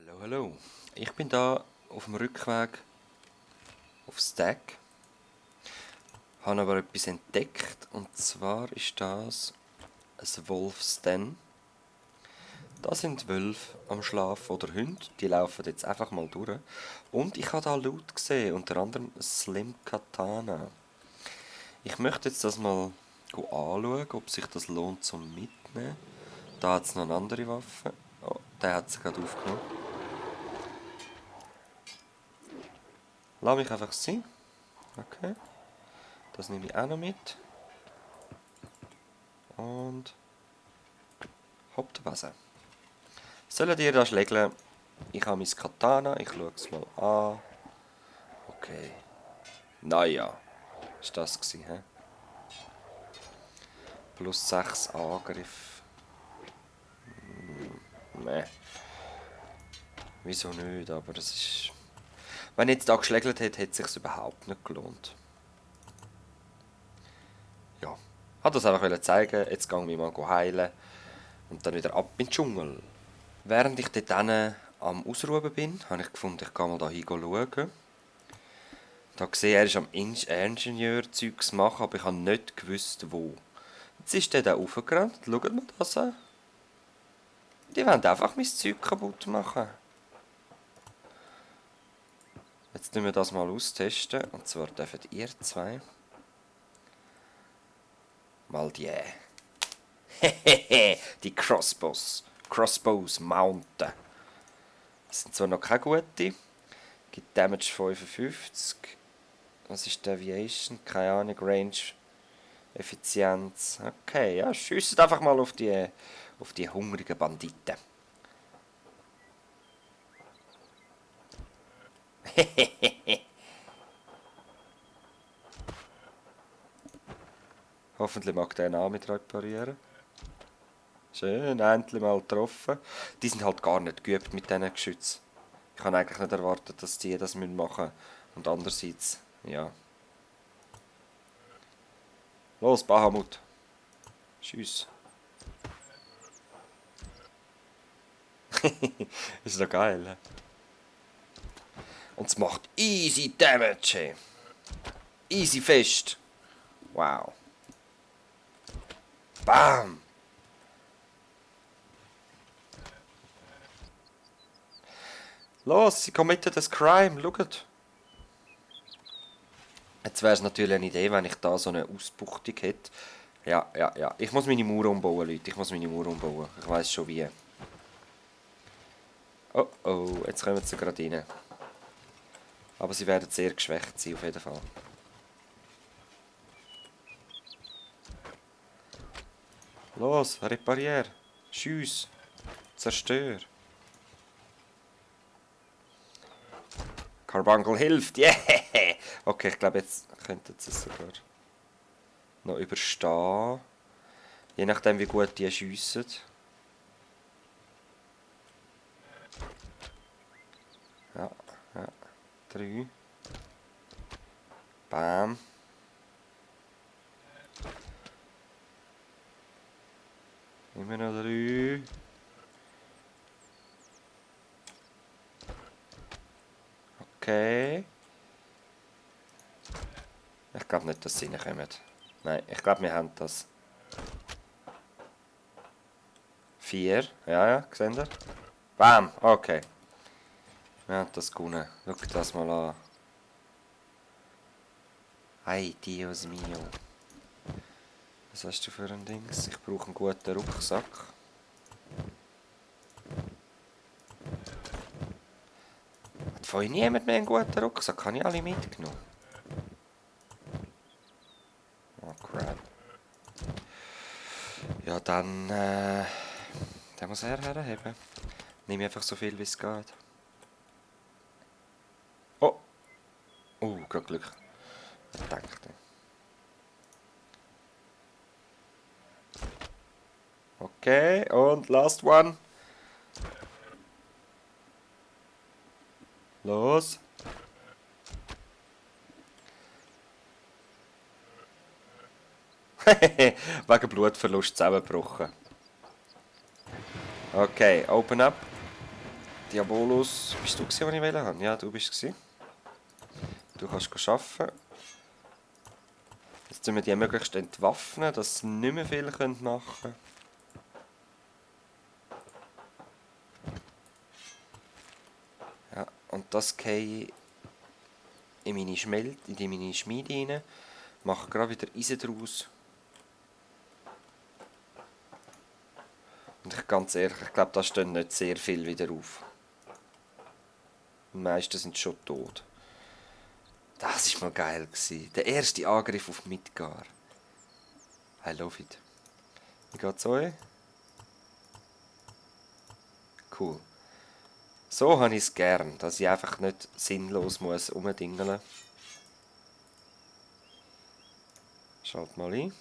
Hallo, hallo. Ich bin da auf dem Rückweg auf Stack, habe aber etwas entdeckt und zwar ist das ein Wolfsden. Da sind Wölfe am Schlafen oder Hunde, die laufen jetzt einfach mal durch. Und ich habe da Loot gesehen, unter anderem ein Slim Katana. Ich möchte jetzt das mal anschauen, ob sich das lohnt zum Mitnehmen. Da hat es noch eine andere Waffe. Oh, der hat sie gerade aufgenommen. Lass mich einfach sein. Okay. Das nehme ich auch noch mit. Und hopp der Base. Sollen ihr das schlägeln? Ich habe mein Katana, ich schaue es mal an. Okay. Naja. Ist das gewesen, hä? Plus 6 Angriff. Nee. Wieso nicht? Aber das ist... Wenn ich jetzt da geschlägelt hätte, hätte es sich überhaupt nicht gelohnt. Ja. Hat das einfach zeigen. Jetzt gehe ich mich mal heilen. Und dann wieder ab in den Dschungel. Während ich dort am Ausruhen bin, habe ich gefunden, ich gehe mal da hin schauen. Da gesehen, er ist am Ingenieurzeugs machen, aber ich habe nicht gewusst, wo. Jetzt ist der da raufgerannt. Schaut mal das an. Die wollen einfach mein Zeug kaputt machen. Jetzt tun wir das mal austesten. Und zwar dürfen ihr zwei mal die... die Crossbows mounten. Das sind zwar noch keine gute. Gibt Damage 55. Was ist Deviation? Keine Ahnung. Range. Effizienz. Okay, ja, schiessen einfach mal auf die hungrigen Banditen. Hoffentlich mag der auch mit reparieren. Schön, endlich mal getroffen. Die sind halt gar nicht geübt mit diesen Geschützen. Ich kann eigentlich nicht erwartet, dass die das machen müssen. Und andererseits, ja. Los, Bahamut. Tschüss. Ist doch geil, he? Und es macht easy Damage, he. Easy fest. Wow. Bam. Los, sie committed das Crime, schaut. Jetzt wäre es natürlich eine Idee, wenn ich da so eine Ausbuchtung hätte. Ja, ja, ja. Ich muss meine Mauer umbauen, Leute. Ich muss meine Mauer umbauen. Ich weiß schon wie. Oh, oh, jetzt kommen sie gerade rein. Aber sie werden sehr geschwächt sein, auf jeden Fall. Los, reparier. Schiess. Zerstör. Carbuncle hilft. Yeah! Okay, ich glaube, jetzt könnten sie es sogar noch überstehen. Je nachdem, wie gut die schiessen. Ja, ja. 3. Bam. Immer noch 3. Okay. Ich glaube nicht, dass sie reinkommen. Nein, ich glaube, wir haben das. 4. Ja, ja, seht ihr? Bam, okay. Wir haben das gewonnen. Schau das mal an. Ay, Dios mio. Was hast du für ein Dings? Ich brauche einen guten Rucksack. Hat vorhin niemand mehr einen guten Rucksack? Habe ich alle mitgenommen? Oh, crap. Ja, dann, den muss er herheben. Nehme einfach so viel, wie es geht. Oh! Gerade Glück. Ich dachte. Okay, und last one. Los. Wegen Blutverlust zusammengebrochen. Okay, open up. Diabolus, bist du gewesen, was ich wählen habe? Ja, du bist gewesen. Du kannst arbeiten. Jetzt tun wir die möglichst entwaffnen, dass sie nicht mehr viel machen können. Ja, und das gehe ich in meine in meine Schmiede rein. Mache gerade wieder Eisen draus. Und ich ganz ehrlich, ich glaube, da stehen nicht sehr viel wieder auf. Die meisten sind schon tot. Das war mal geil gewesen. Der erste Angriff auf Midgar. I love it. Wie geht's euch? Cool. So habe ich es gern, dass ich einfach nicht sinnlos muss rumdingeln. Schalt mal ein.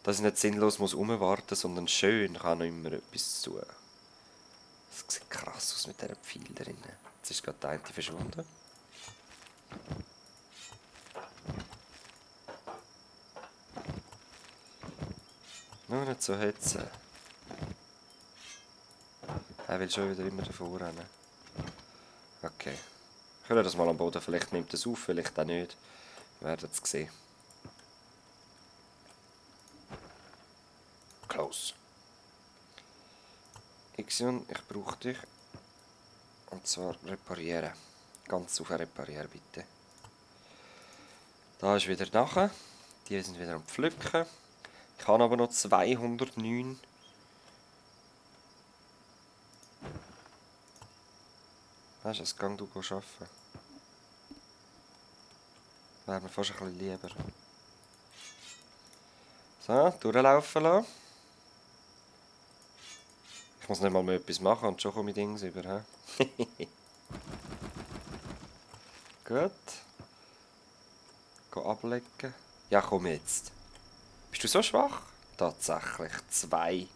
Dass ich nicht sinnlos muss rumwarten, sondern schön kann noch immer etwas zu tun. Das sieht krass aus mit diesen Pfeil drin. Jetzt ist gerade der eine verschwunden. Nur nicht so hetzen. Er will schon wieder immer davor rennen. Okay. Ich höre das mal am Boden. Vielleicht nimmt es auf, vielleicht auch nicht. Wir werden es sehen. Close. Ixion, ich brauche dich. Und zwar reparieren. Ganz auf reparieren, bitte. Da ist wieder nachher. Die sind wieder am Pflücken. Ich habe aber noch 209. Weißt du, das gang du arbeiten. Wäre mir fast ein bisschen lieber. So, durchlaufen lassen. Ich muss nicht mal mehr etwas machen und schon komme ich Dings über. Gut. Geh ablegen. Ja, komm jetzt. Bist du so schwach? Tatsächlich. 2.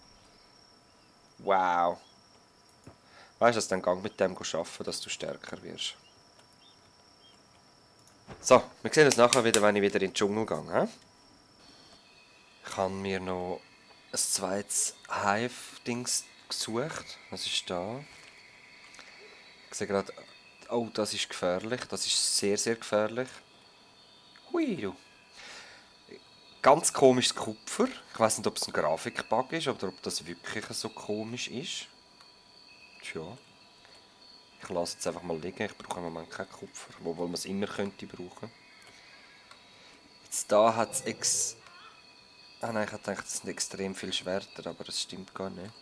Wow. Weißt du, dass dann gang mit dem arbeiten, dass du stärker wirst. So, wir sehen uns nachher wieder, wenn ich wieder in den Dschungel gehe. Ich habe mir noch ein zweites Hive-Dings gesucht. Was ist da? Ich sehe gerade, oh, das ist gefährlich. Das ist sehr, sehr gefährlich. Hui, du. Ganz komisches Kupfer. Ich weiß nicht, ob es ein Grafikbug ist oder ob das wirklich so komisch ist. Tja. Ich lasse jetzt einfach mal liegen. Ich brauche im Moment kein Kupfer, obwohl man es immer könnte brauchen. Jetzt da hat es Ah nein, ich hätte gedacht, es sind extrem viele Schwerter, aber das stimmt gar nicht.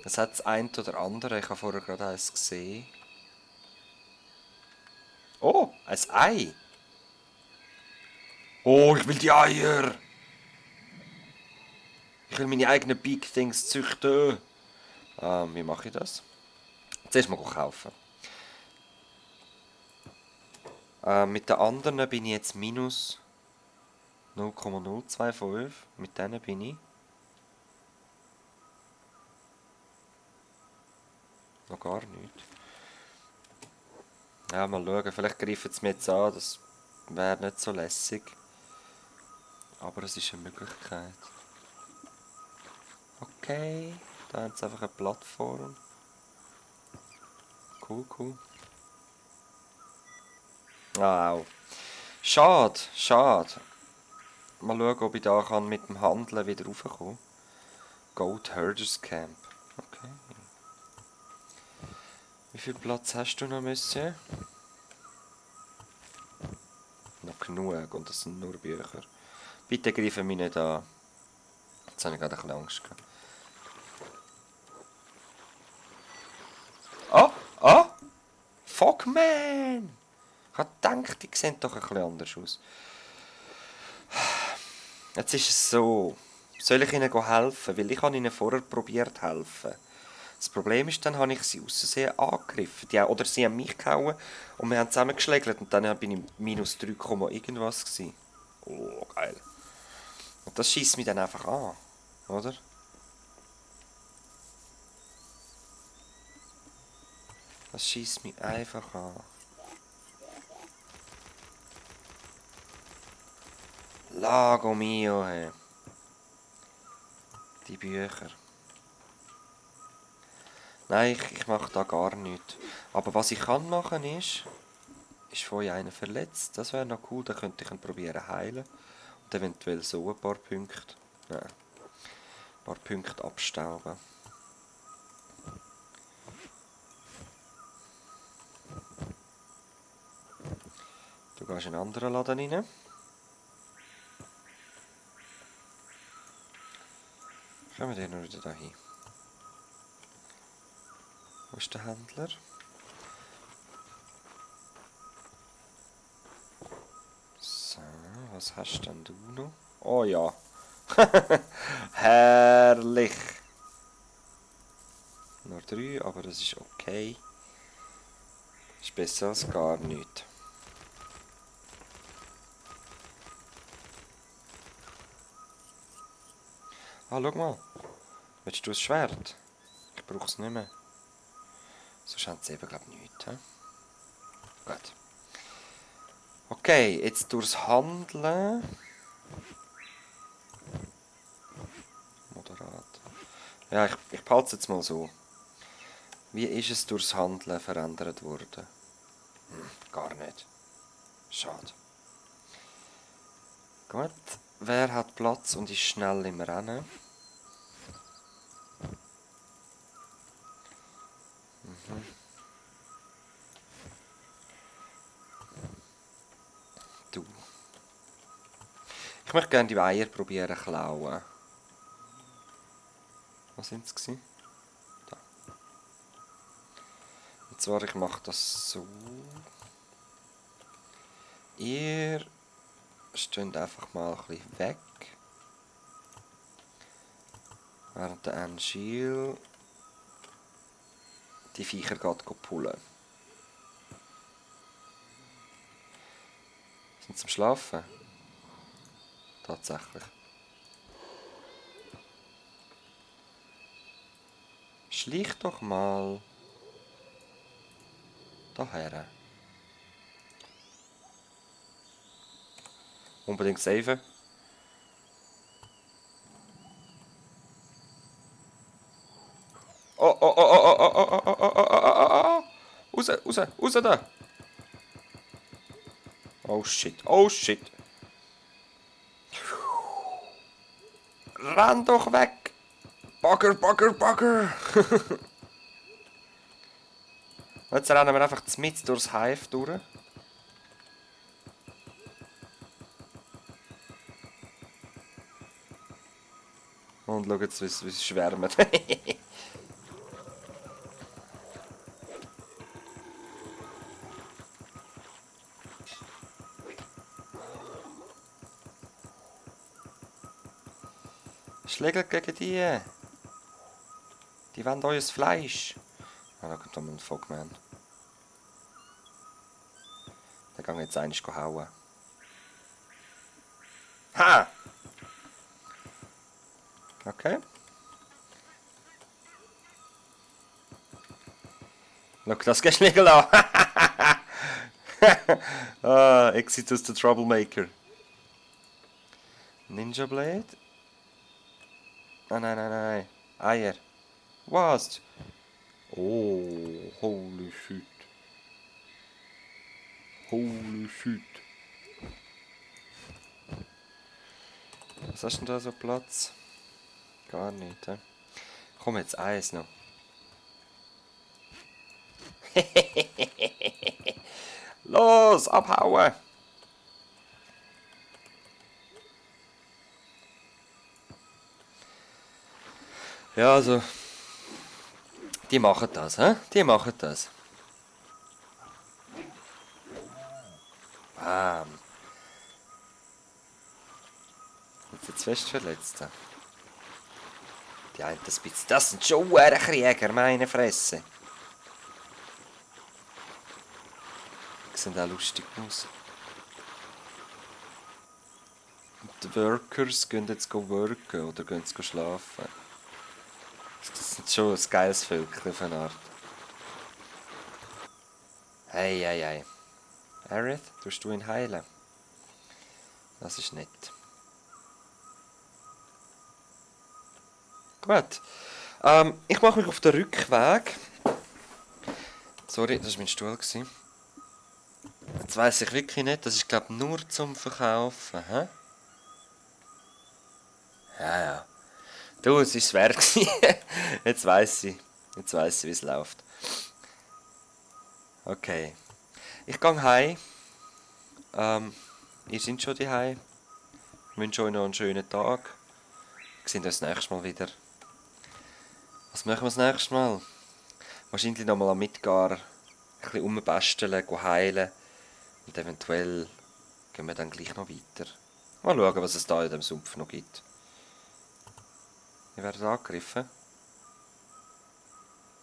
Es hat das eine oder andere. Ich habe vorher gerade eins gesehen. Oh, ein Ei. Oh, ich will die Eier. Ich will meine eigenen Big Things züchten. Wie mache ich das? Zuerst mal kaufen. Mit den anderen bin ich jetzt minus 0,025. Mit denen bin ich noch gar nicht. Ja, mal schauen. Vielleicht greifen sie mir jetzt an. Das wäre nicht so lässig. Aber es ist eine Möglichkeit. Okay. Da haben sie einfach eine Plattform. Cool, cool. Au. Schade, schade. Mal schauen, ob ich da kann mit dem Handeln wieder raufkommen kann. Goat Herders Camp. Okay. Wie viel Platz hast du noch, Monsieur? Noch genug, und das sind nur Bücher. Bitte greifen mich nicht an. Jetzt habe ich gerade ein bisschen Angst gehabt. Ah! Ah! Fogman! Ich habe gedacht, die sehen doch ein bisschen anders aus. Jetzt ist es so. Soll ich ihnen helfen? Weil ich habe ihnen vorher probiert zu helfen. Das Problem ist, dann habe ich sie aus Versehen angegriffen. Oder sie haben mich gehauen und wir haben zusammengeschlägelt und dann bin ich minus 3, irgendwas gewesen. Oh, geil. Und das schießt mich dann einfach an, oder? Das schießt mich einfach an. Lago mio, hey. Die Bücher. Nein, ich mache da gar nichts. Aber was ich kann machen ist vorhin einen verletzt. Das wäre noch cool, dann könnte ich ihn probieren heilen. Und eventuell so ein paar Punkte. Ja, ein paar Punkte abstauben. Du gehst in einen anderen Laden rein. Kommen wir noch wieder dahin. Wo ist der Händler? So, was hast denn du noch? Oh ja. Herrlich. Nur 3, aber das ist okay. Ist besser als gar nichts. Ah, schau mal. Willst du ein Schwert? Ich brauche es nicht mehr. Sonst haben sie eben, glaube ich, nichts. He? Gut. Okay, jetzt durchs Handeln. Moderat. Ja, ich behalte es jetzt mal so. Wie ist es durchs Handeln verändert worden? Gar nicht. Schade. Gut. Wer hat Platz und ist schnell im Rennen? Du. Ich möchte gerne die Eier probieren zu klauen. Was sind es? Da. Und zwar, ich mache das so. Ihr steht einfach mal ein bisschen weg. Während der Angel die Viecher geht pullen. Sind sie zum Schlafen? Tatsächlich. Schlich doch mal daher. Unbedingt saven. Oh, oh, oh, oh, oh, oh, oh, oh, oh, oh, oh, oh, raus, raus, raus da. Oh shit, oh shit. Renn doch weg. Bagger, Bagger, Bagger. Jetzt rennen wir einfach mit durchs Hive durch. Und schau jetzt, wie sie schwärmen. Schlägt gegen die. Die wollen euer Fleisch. Ah, da kommt ein Fogman. Der geht jetzt einmal hauen. Ha! Okay. Schau das Geschlägel an. Ah, Exitus the Troublemaker. Ninja Blade? Nein, nein, nein, nein. Eier. Was? Oh, holy shit. Holy shit. Was hast du denn da so Platz? Gar nicht, hä? Komm, jetzt eins noch. Los, abhauen! Ja, also. Die machen das, hä? Die machen das. Bam. Jetzt fest verletzt. Die einen das bisschen. Das sind schon Krieger, meine Fresse. Die sehen auch lustig aus. Und die Workers gehen jetzt worken oder gehen jetzt schlafen. Das sind schon ein geiles Völkchen auf eine Art. Hey, hey, hey. Aerith, tust du ihn heilen? Das ist nett. Gut. Ich mache mich auf den Rückweg. Sorry, das war mein Stuhl. Jetzt weiss ich wirklich nicht. Das ist, glaube ich, nur zum Verkaufen. Hä? Ja, ja. Du, es war es wert gewesen. Jetzt weiss ich. Jetzt weiss ich, wie es läuft. Okay. Ich gehe heim. Ihr seid schon daheim. Ich wünsche euch noch einen schönen Tag. Wir sehen uns das nächste Mal wieder. Was machen wir das nächste Mal? Wahrscheinlich nochmal am Midgar ein bisschen umbasteln, heilen. Und eventuell gehen wir dann gleich noch weiter. Mal schauen, was es da in dem Sumpf noch gibt. Wir werden angegriffen.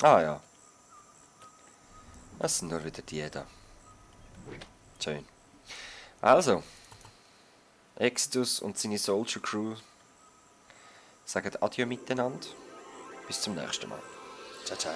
Ah ja. Das sind nur wieder die da. Schön. Also. Exodus und seine Soldier Crew sagen Adieu miteinander. Bis zum nächsten Mal. Ciao, ciao.